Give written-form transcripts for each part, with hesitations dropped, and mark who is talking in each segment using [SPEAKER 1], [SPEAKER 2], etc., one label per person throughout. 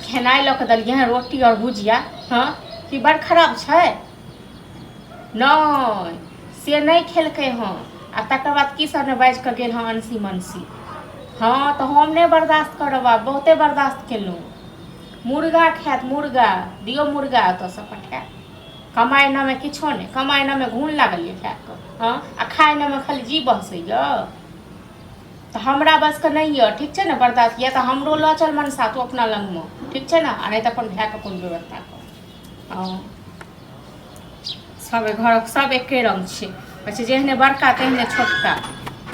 [SPEAKER 1] खेनाइ लऽ कऽ देलियै हँ रोटी आओर भुजिया। हँ की बड़ खराब छै? नहि से नहि खेलकै हँ। आ तकर बाद की सब ने बाजि कऽ गेल हँ अनसी मनसी। हँ तऽ हम नहि बर्दाश्त करब आब, बहुते बर्दाश्त केलहुँ। मुर्गा खायत मुर्गा, दियौ मुर्गा ओतऽसँ पठायत। कमाइ नामे किछो नहि, कमाइ नामे घून लागल यऽ खाए कऽ। हँ आ खाइ नामे खाली जी बहसैए। तऽ हमरा बसके नहि यऽ, ठीक छै ने, बर्दाश्त यऽ तऽ हमरो लऽ चल मनसा तू अपना लगमे, ठीक छै ने, आ नहि तऽ अपन भायके कोनो व्यवस्था कर। हँ सब घरक सब एके रंग छै, कहै छै जेहने बड़का तेहने छोटका।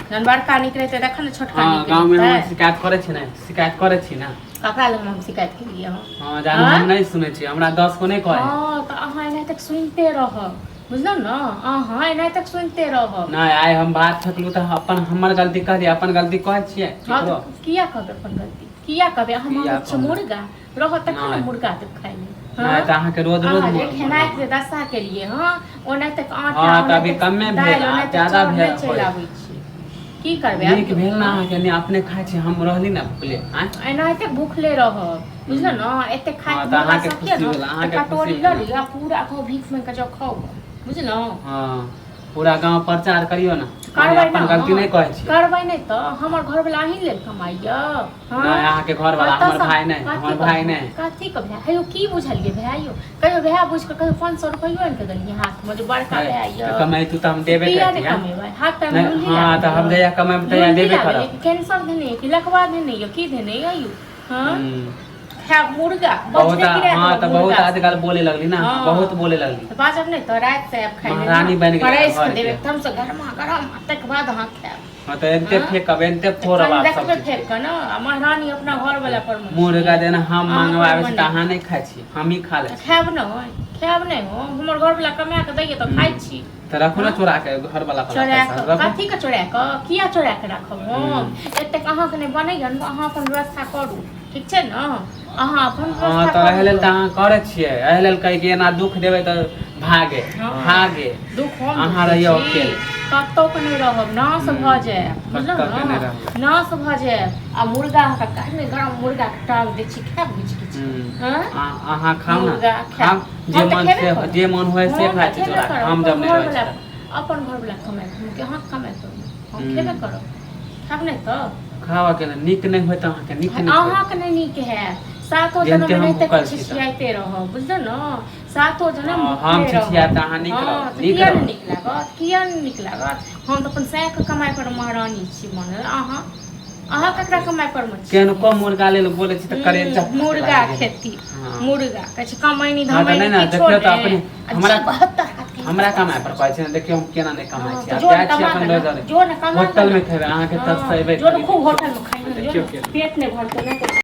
[SPEAKER 1] जहन बड़का नीक रहितै तखन ने छोटका
[SPEAKER 2] हँ
[SPEAKER 1] नीक
[SPEAKER 2] गाँव में हम
[SPEAKER 1] रहितै।
[SPEAKER 2] शिकायत करै छी ने, शिकायत करै छी ने।
[SPEAKER 1] ककरा लग हम शिकायत केलियै हँ?
[SPEAKER 2] हँ जानू, हम
[SPEAKER 1] आँय?
[SPEAKER 2] नहि सुनै छी, हमरा 10 को नहि कहै।
[SPEAKER 1] हँ तऽ अहाँ एनाहि तक सुनिते रहब, बुझलहुँ ने, अहाँ एनाहि तक सुनिते रहब।
[SPEAKER 2] नहि, आइ हम भात फेकलहुँ तऽ अपन हमर गलती कहलियै, अपन गलती कहै छियै
[SPEAKER 1] हँ
[SPEAKER 2] केकरो?
[SPEAKER 1] तऽ किया कहबै अपन गलती, किया कहबै? अहाँ
[SPEAKER 2] किया
[SPEAKER 1] मांगै छियै
[SPEAKER 2] कहबै?
[SPEAKER 1] मुर्गा रहत तखन ने
[SPEAKER 2] नहि।
[SPEAKER 1] मुर्गा देब खाइ लेल।
[SPEAKER 2] नहि
[SPEAKER 1] हँ
[SPEAKER 2] तऽ अहाँके रोज रोज
[SPEAKER 1] अहाँ जे
[SPEAKER 2] मुर्गा
[SPEAKER 1] खेनाइके जे दशा केलियै हँ, ओनाहिते आटा
[SPEAKER 2] हँ तऽ अभी
[SPEAKER 1] ओनाहिते
[SPEAKER 2] कमे भेल
[SPEAKER 1] दालि
[SPEAKER 2] आब
[SPEAKER 1] ओनाहिते
[SPEAKER 2] ज्यादा
[SPEAKER 1] चाउर
[SPEAKER 2] भेल
[SPEAKER 1] नहि चलि
[SPEAKER 2] होय।
[SPEAKER 1] आबै छै, की करबै आब
[SPEAKER 2] नीक
[SPEAKER 1] यौ?
[SPEAKER 2] भेल ने
[SPEAKER 1] हँ
[SPEAKER 2] अहाँके? नहि अपने खाइ छी, हम रहली ने भुखले आँय।
[SPEAKER 1] एनाहिते भूखले रहब, बुझलहुँ
[SPEAKER 2] हूँ
[SPEAKER 1] ने। एते
[SPEAKER 2] हँ
[SPEAKER 1] खायके
[SPEAKER 2] तऽ
[SPEAKER 1] मुर्गा
[SPEAKER 2] अहाँके
[SPEAKER 1] सब यऽ
[SPEAKER 2] खुशी
[SPEAKER 1] ने
[SPEAKER 2] भेल,
[SPEAKER 1] तऽ
[SPEAKER 2] अहाँके खुशी
[SPEAKER 1] कटोरी
[SPEAKER 2] भेल
[SPEAKER 1] लऽ
[SPEAKER 2] ने।
[SPEAKER 1] लिअ पूरा गाँव भीख मांगि कऽ जाउ खाउ, बुझलहुँ।
[SPEAKER 2] हँ पूरा गाँव प्रचार करियौ ने, माने
[SPEAKER 1] करबै
[SPEAKER 2] अपन
[SPEAKER 1] ने,
[SPEAKER 2] गलती नहि कहै छियै।
[SPEAKER 1] करबै नहि तऽ हमर घरवला अहीं लेल कमाइया? हँ
[SPEAKER 2] नहि, अहाँके घरवला हमर
[SPEAKER 1] कतऽसँ
[SPEAKER 2] भाय नहि, हमर
[SPEAKER 1] कथी
[SPEAKER 2] भाय नहि।
[SPEAKER 1] कथी के भाय हे यौ? की बुझलियै भाय यौ? कहियो भाय बुझि कऽ कहियो 500 रुपैयो आनि कऽ देलियै हाथमे जे बड़का
[SPEAKER 2] है
[SPEAKER 1] भाय
[SPEAKER 2] तऽ
[SPEAKER 1] यऽ?
[SPEAKER 2] कमैतू तऽ हम
[SPEAKER 1] से
[SPEAKER 2] देबे
[SPEAKER 1] किया नहि
[SPEAKER 2] करती। आँय
[SPEAKER 1] कमेबै? हाथ पैरमे
[SPEAKER 2] नहि
[SPEAKER 1] लुल्ही
[SPEAKER 2] हँ
[SPEAKER 1] लागल
[SPEAKER 2] तऽ हम
[SPEAKER 1] यऽ?
[SPEAKER 2] जहिया कमेबै तहिया
[SPEAKER 1] लुल्ही
[SPEAKER 2] देबे
[SPEAKER 1] लागल यऽ
[SPEAKER 2] करब।
[SPEAKER 1] कि कैंसर धेने यऽ कि लकवा धेने यऽ, की धेने यऽ यौ? हँ
[SPEAKER 2] हूँ
[SPEAKER 1] खायब मुर्गा
[SPEAKER 2] बहुत
[SPEAKER 1] बजरे गिरा
[SPEAKER 2] हँ
[SPEAKER 1] देब
[SPEAKER 2] तऽ बहुत
[SPEAKER 1] मुर्गा
[SPEAKER 2] आजकल बोले लगली ने, बहुत
[SPEAKER 1] हँ
[SPEAKER 2] बोले लगली।
[SPEAKER 1] तऽ बाजब नहि तऽ राति से आयब खाय लेल ने,
[SPEAKER 2] महारानी बनि गेलै
[SPEAKER 1] परसि कऽ
[SPEAKER 2] घर
[SPEAKER 1] देब
[SPEAKER 2] के।
[SPEAKER 1] एकदमसँ गरमा गरम आ तकर बाद अहाँ खायब।
[SPEAKER 2] हँ तऽ एनते
[SPEAKER 1] हँ
[SPEAKER 2] फेकब, एनते
[SPEAKER 1] तऽ
[SPEAKER 2] फोड़ब
[SPEAKER 1] कनि
[SPEAKER 2] आब सब
[SPEAKER 1] देखबै
[SPEAKER 2] चीज
[SPEAKER 1] फेक
[SPEAKER 2] के।
[SPEAKER 1] कऽ ने। आ महारानी अपना घरवला पर मे
[SPEAKER 2] मुर्गा
[SPEAKER 1] छियै,
[SPEAKER 2] जेना हम
[SPEAKER 1] अहाँ पर
[SPEAKER 2] मंगवाबै
[SPEAKER 1] मे
[SPEAKER 2] छी तऽ
[SPEAKER 1] नहि।
[SPEAKER 2] अहाँ नहि खाइ छी, हमही खा लै
[SPEAKER 1] तऽ
[SPEAKER 2] छियै।
[SPEAKER 1] खायब नहि, खायब नहि हम? हमर घरवला कमा कऽ दैए तऽ खाइ
[SPEAKER 2] हूँ
[SPEAKER 1] छी।
[SPEAKER 2] तऽ रखू ने
[SPEAKER 1] हँ
[SPEAKER 2] चोरा के घरवला वाला
[SPEAKER 1] चोरा
[SPEAKER 2] पैसा
[SPEAKER 1] कऽ
[SPEAKER 2] रखू।
[SPEAKER 1] कथीके चोरा कऽ, किया चोरा कऽ राखब हम?
[SPEAKER 2] हूँ
[SPEAKER 1] एतेक अहाँके नहि बनैए ने तऽ अहाँ अपन व्यवस्था करू, ठीक छै ने, अहाँ अपन
[SPEAKER 2] हँ
[SPEAKER 1] व्यवस्था
[SPEAKER 2] तऽ एहि
[SPEAKER 1] करू
[SPEAKER 2] लेल
[SPEAKER 1] गऽ।
[SPEAKER 2] तऽ अहाँ करै छियै, एहि लेल कहै कि एना दुःख देबै तऽ भागे।
[SPEAKER 1] हँ
[SPEAKER 2] भागे
[SPEAKER 1] दुःख हम दुःख
[SPEAKER 2] अहाँ
[SPEAKER 1] दै
[SPEAKER 2] रहियौ
[SPEAKER 1] छी?
[SPEAKER 2] अकेले।
[SPEAKER 1] कतहुके नहि रहब, नाश भऽ
[SPEAKER 2] हूँ
[SPEAKER 1] जायब, बुझलहुँ
[SPEAKER 2] कतऽ के नहि
[SPEAKER 1] ने,
[SPEAKER 2] रहबै।
[SPEAKER 1] नाश भऽ जायब। आ मुर्गा अहाँके गरमे गरम मुर्गाके टांग दै छी, खायब घीच घीच कऽ?
[SPEAKER 2] हूँ
[SPEAKER 1] हँ
[SPEAKER 2] अहाँ खाउ ने,
[SPEAKER 1] मुर्गा
[SPEAKER 2] खाउ
[SPEAKER 1] खायब?
[SPEAKER 2] जे
[SPEAKER 1] हम तऽ
[SPEAKER 2] मन
[SPEAKER 1] खेबे
[SPEAKER 2] से
[SPEAKER 1] करब,
[SPEAKER 2] जे मन होय से
[SPEAKER 1] हम
[SPEAKER 2] खाइ
[SPEAKER 1] तऽ
[SPEAKER 2] छी
[SPEAKER 1] खेबे
[SPEAKER 2] चोरा के,
[SPEAKER 1] करब।
[SPEAKER 2] हम
[SPEAKER 1] अपन
[SPEAKER 2] जब नहि रहै छी
[SPEAKER 1] घरवला
[SPEAKER 2] तऽ।
[SPEAKER 1] अपन घरवला कमाइ हम अहाँके कमाइ करू, हम खेबे
[SPEAKER 2] हूँ
[SPEAKER 1] करब, खायब नहि तऽ?
[SPEAKER 2] खाउ अकेले, नीक नहि होय तऽ अहाँके नीक नहि होय।
[SPEAKER 1] अहाँके नहि नीक हैत, सातो
[SPEAKER 2] जेहनते
[SPEAKER 1] जनम
[SPEAKER 2] हम
[SPEAKER 1] एनाहिते
[SPEAKER 2] भूखल छी तऽ।
[SPEAKER 1] छिछियाइते रहब, बुझलहुँ ने, सातो जनम
[SPEAKER 2] हँ हम
[SPEAKER 1] भुखले
[SPEAKER 2] छिछियाएब
[SPEAKER 1] रहब।
[SPEAKER 2] तऽ अहाँ नीक
[SPEAKER 1] हँ
[SPEAKER 2] रहब,
[SPEAKER 1] तऽ
[SPEAKER 2] नीक
[SPEAKER 1] किया नहि
[SPEAKER 2] रहब।
[SPEAKER 1] नीक लागत, किया नहि नीक लागत? हम तऽ अपन सएहके कमाइ पर महारानी छी बनल, अहाँ अहाँ
[SPEAKER 2] बाप
[SPEAKER 1] ककरा
[SPEAKER 2] रे,
[SPEAKER 1] कमाइ पर मे
[SPEAKER 2] केहनको
[SPEAKER 1] छियै?
[SPEAKER 2] मुर्गा लेल बोलै छी तऽ करेजा
[SPEAKER 1] हूँ
[SPEAKER 2] फाटे
[SPEAKER 1] मुर्गा
[SPEAKER 2] लागै गेलै।
[SPEAKER 1] खेती
[SPEAKER 2] हँ
[SPEAKER 1] मुर्गा कहै छै, कमैनी
[SPEAKER 2] हँ तऽ
[SPEAKER 1] धमैनी
[SPEAKER 2] नहि ने
[SPEAKER 1] किछो
[SPEAKER 2] देखियौ तऽ
[SPEAKER 1] नहि
[SPEAKER 2] अपने
[SPEAKER 1] आ
[SPEAKER 2] हमरा
[SPEAKER 1] जी 72 हाथ के
[SPEAKER 2] हमरा कमाइ
[SPEAKER 1] बस
[SPEAKER 2] पर कहै छै ने, देखियौ हम केना नहि कमाइ
[SPEAKER 1] हँ
[SPEAKER 2] छी।
[SPEAKER 1] तऽ
[SPEAKER 2] आब
[SPEAKER 1] जो ने
[SPEAKER 2] जाइ छी
[SPEAKER 1] कमा
[SPEAKER 2] अपन
[SPEAKER 1] कऽ ने,
[SPEAKER 2] रोज
[SPEAKER 1] जो ने कमा कऽ
[SPEAKER 2] होटल
[SPEAKER 1] ने।
[SPEAKER 2] मे खेबै, अहाँके
[SPEAKER 1] हँ
[SPEAKER 2] तरसेबै
[SPEAKER 1] जो ने
[SPEAKER 2] खाली
[SPEAKER 1] खूब
[SPEAKER 2] देखियौ।
[SPEAKER 1] होटलमे खाइहे, जो
[SPEAKER 2] देखियौ
[SPEAKER 1] ने
[SPEAKER 2] केना
[SPEAKER 1] पेट नहि भरतै नहि तऽ।